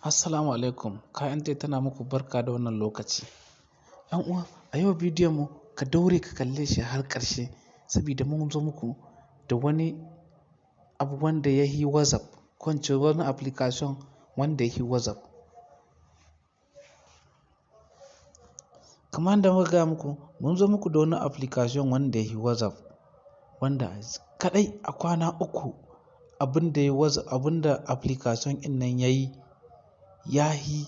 Assalamu alaikum, KNT tana muku barka da wannan lokaci. ‘Yan uwa, a yau bidiyon mu ka daure ka kalle shi har ƙarshe, saboda mun zo muku da wani abu wanda ya yi WhatsApp, ko in ce wani application wanda ya yi WhatsApp. Kamar yadda muka gaya muku, mun zo muku da wani application wanda ya yi WhatsApp, wanda kaɗai a kwana 3 abin da ya WhatsApp, abin da application ɗin nan ya yi, ya yi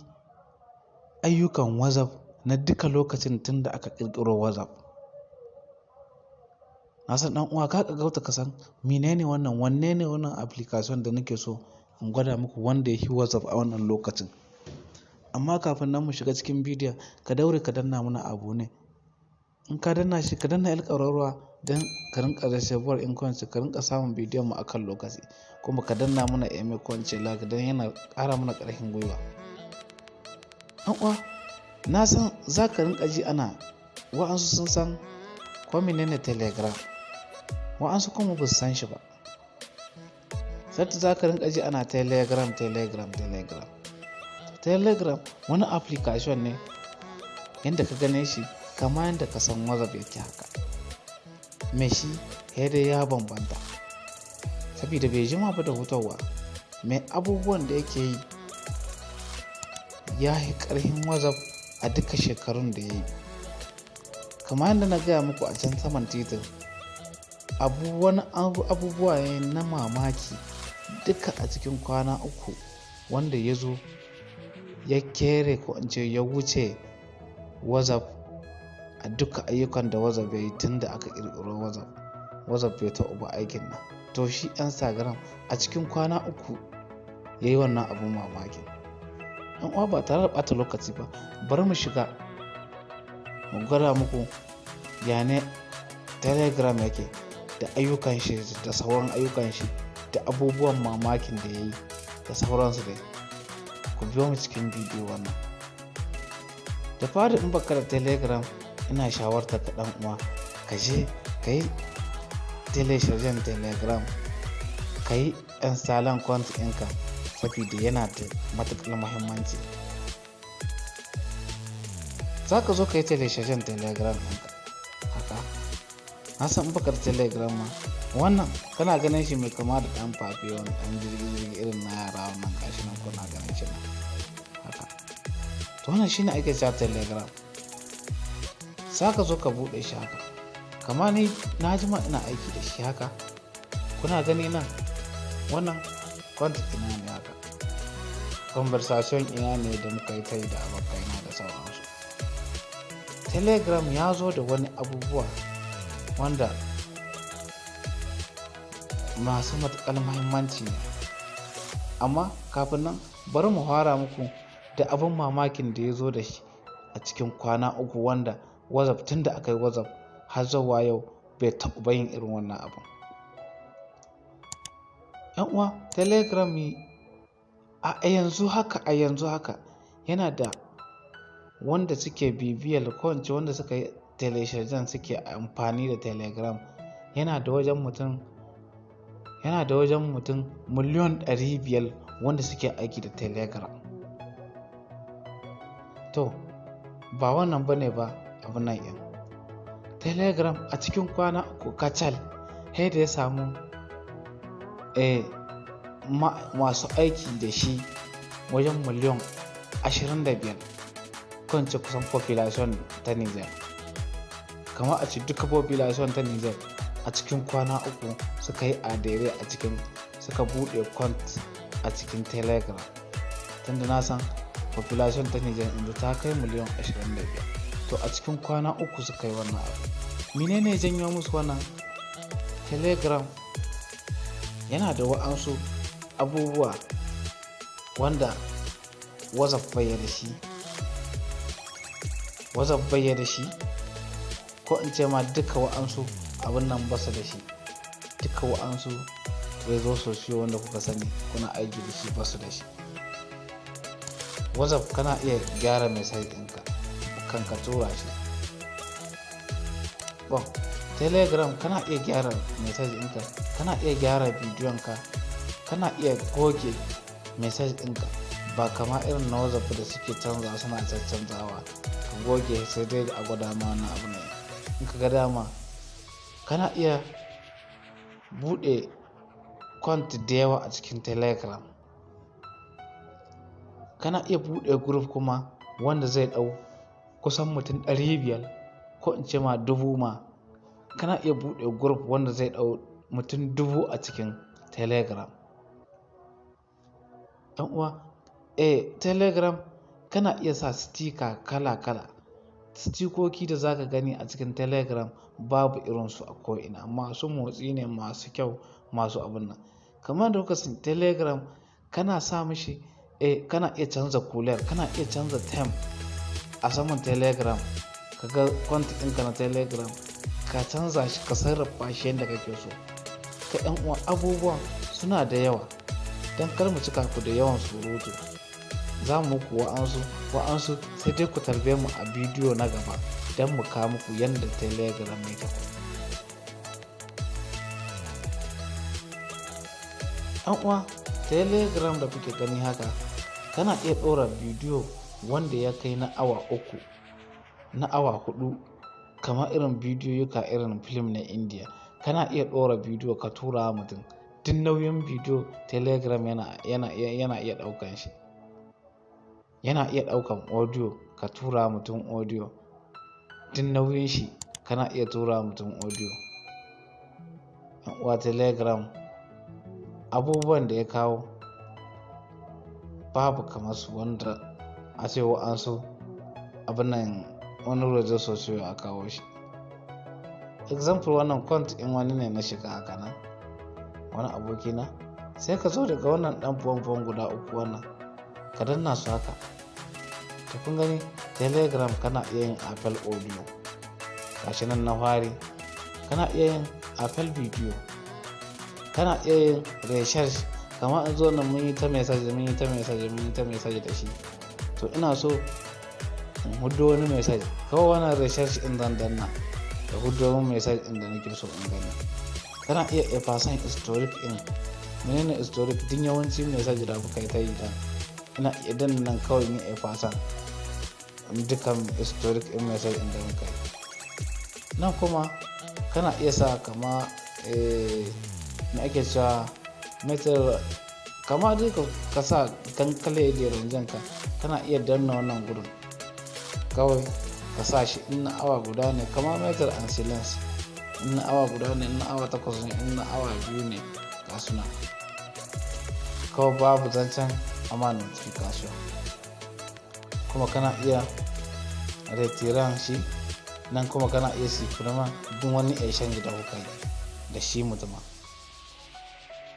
ayyukan WhatsApp na duka lokacin tun da aka ƙirƙiro WhatsApp. Na san ɗan uwa ka ƙagauta ka san menene wannan, wanne ne wannan application da nake so in gwada muku wanda ya yi WhatsApp a wannan lokacin. Amma kafin nan mu shiga cikin bidiyon, ka daure ka danna mana abone. In ka danna shi, ka danna ƴar ƙararrawa don ka rinƙa receiving in ko ka rinƙa samun bidiyon mu akan lokaci. Kuma ka danna mana aime ko in ce like don yana ƙara mana ƙarfin gwiwa. Ɗan uwa, na san za ka rinƙa ji ana wa'ansu sun san ko menene Telegram, wa'ansu kuma ba su san shi ba. Sai za ka rinƙa ji ana Telegram, Telegram, Telegram. Telegram wani application ne yanda ka gane shi kama yanda ka san WhatsApp yake haka. Me shi dai ya bambanta saboda bai jima ba da hutowa. Me abubuwan da yake yi ya yi ƙarfin WhatsApp a duka shekarun da ya yi. Kamar yadda na gaya muku a can saman titin, wani abubuwa ne na mamaki duka a cikin kwana 3 wanda ya zo ya kere ko in ce ya wuce WhatsApp a duka ayyukan da WhatsApp ya yi tun da aka ƙirƙiro WhatsApp. WhatsApp bai taɓa ba aikin nan. To shi Instagram a cikin kwana 3 ya yi wannan abun mamakin. ‘Yan uwa, ba tare da ɓata lokaci ba, bari mu shiga mu gwada muku ya ne Telegram yake da ayyukan shi da sauran ayyukan shi da abubuwan mamakin da ya yi da sauransu dai. Ku biyo mu cikin bidiyo wannan. Da fari in baka da Telegram, ina shawartar ka ɗan uwa ka je ka yi télécharger Telegram, ka yi installing account ɗinka saboda yana da matuƙar muhimmanci. Za ka zo ka yi télécharger Telegram ɗinka haka. Na san in baka da Telegram ma, wannan kana ganin shi mai kama da ɗan fafe, wani ɗan jirgi jirgi irin na yara wannan, gashi nan kuna ganin shi nan haka. To wannan shine ake cewa Telegram. Za ka zo ka buɗe shi haka. Kama ni na jima ina aiki da shi haka. Kuna gani nan, wannan account ina ne haka. Conversation ina ne da muka yi ta yi da abokaina da sauransu. Telegram ya zo da wani abubuwa wanda masu matuƙar muhimmanci ne. Amma kafin nan bari mu fara muku da abin mamakin da ya zo da shi a cikin kwana 3 wanda WhatsApp tun da aka yi WhatsApp har zuwa yau bai taɓa yin irin wannan abun. ‘Yan uwa, Telegram a yanzu haka, a yanzu haka yana da wanda suke bibiyar ko in ce wanda suka yi télécharger suke amfani da Telegram. Yana da wajen mutum, yana da wajen mutum 500,000,000 wanda suke aiki da Telegram. To ba wannan bane ba abun nan ɗin. Telegram a cikin kwana 3 kacal sai da ya samu masu aiki da shi wajen 25,000,000, ko in ce kusan population ta Niger. Kamar a ce duka population ta Niger a cikin kwana 3 suka yi adhere a cikin, suka buɗe account a cikin Telegram. Tunda na san population ta Niger yanzu ta kai 25,000,000. To a cikin kwana 3 suka yi wannan abu. Menene ya janyo musu wannan? Telegram yana da wa'ansu abubuwa wanda WhatsApp bai da shi. WhatsApp bai da shi, ko in ce ma duka wa'ansu abun nan basu da shi. Duka wa'ansu réseaux sociaux wanda kuka sani kuna aiki da shi basu da shi. WhatsApp kana iya gyara message ɗinka kan ka tura shi. Bon, Telegram kana iya gyara message ɗinka, kana iya gyara bidiyon ka, kana iya goge message ɗinka. Ba kama irin na WhatsApp da suke canza, suna caccanzawa. Ka goge, sai dai a gwada ma wani abu ne. In ka ga dama kana iya buɗe account da yawa a cikin Telegram. Kana iya buɗe group kuma wanda zai ɗau kusan mutum 500, ko in ce ma 1000 ma. Kana iya buɗe group wanda zai ɗau mutum 1000 a cikin Telegram. Ɗan uwa, Telegram kana iya sa sticker kala kala. Stikoki da za ka gani a cikin Telegram babu irinsu a ko'ina. Masu motsi ne, masu kyau, masu abun nan. Kamar da kuka sani, Telegram kana sa mishi, kana iya canza couleur, kana iya canza theme a saman Telegram. Ka ga account ɗinka na Telegram, ka canza shi, ka sarrafa shi yadda kake so. Ka ɗan uwa, abubuwan suna da yawa. Don kar mu cika ku da yawan surutu, za mu muku wa'ansu, sai dai ku tarbe mu a bidiyo na gaba don mu kawo muku yadda Telegram yake. Ɗan uwa, Telegram da kuke gani haka, kana iya ɗora bidiyo wanda ya kai na awa 3, na awa 4, kamar irin bidiyoyuka irin film na Indiya. Kana iya ɗora bidiyo ka tura wa mutum. Duk nauyin bidiyo Telegram yana iya ɗaukan shi. Yana iya ɗaukan audio, ka tura wa mutum audio. Duk nauyin shi kana iya tura wa mutum audio. Ɗan uwa, Telegram abubuwan da ya kawo babu kamar su, wanda a ce wa'ansu abun nan wani réseaux sociaux a kawo shi. Example, wannan account ɗin wani ne na shiga haka nan, wani abokina. Sai ka zo daga wannan ɗan buwan guda uku wannan, ka danna su haka. To, kun gani, Telegram kana iya yin appel audio. Gashi nan na fari. Kana iya yin appel video. Kana iya yin research. Kamar in zo nan, mun yi ta message, mun yi ta message, mun yi ta message da shi. To, ina so in hudo wani message. Kawai wannan research ɗin zan danna, ya hudo min message ɗin da nake so in gani. Kana iya effacer historique ɗin. Menene historique? Duk yawanci message da kuka yi ta yi da. Ina iya danna nan kawai in yi effacer dukkan historique ɗin message ɗin da muka yi. Nan kuma kana iya sa kama, me ake cewa, meter, kama dai ka sa kankale da ranjan ka. Kana iya danna wannan gurin. Kawai ka sa shi in na awa guda ne, kama mettre en silence. In na awa guda ne, in na awa 8 ne, in na awa 2 ne, ga suna. Kawai babu zancen ama notification. Kuma kana iya retirer shi. Nan kuma kana iya supprimer duk wani exchange da kuka yi da shi mutumin.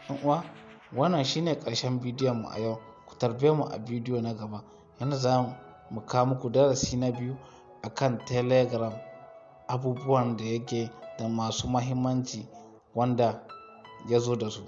Ɗan uwa, wannan shine ƙarshen bidiyon mu a yau. Ku tarbe mu a bidiyo na gaba yanda za mu kawo muku darasi na biyu akan Telegram, abubuwan da yake da masu mahimmanci wanda ya zo da su.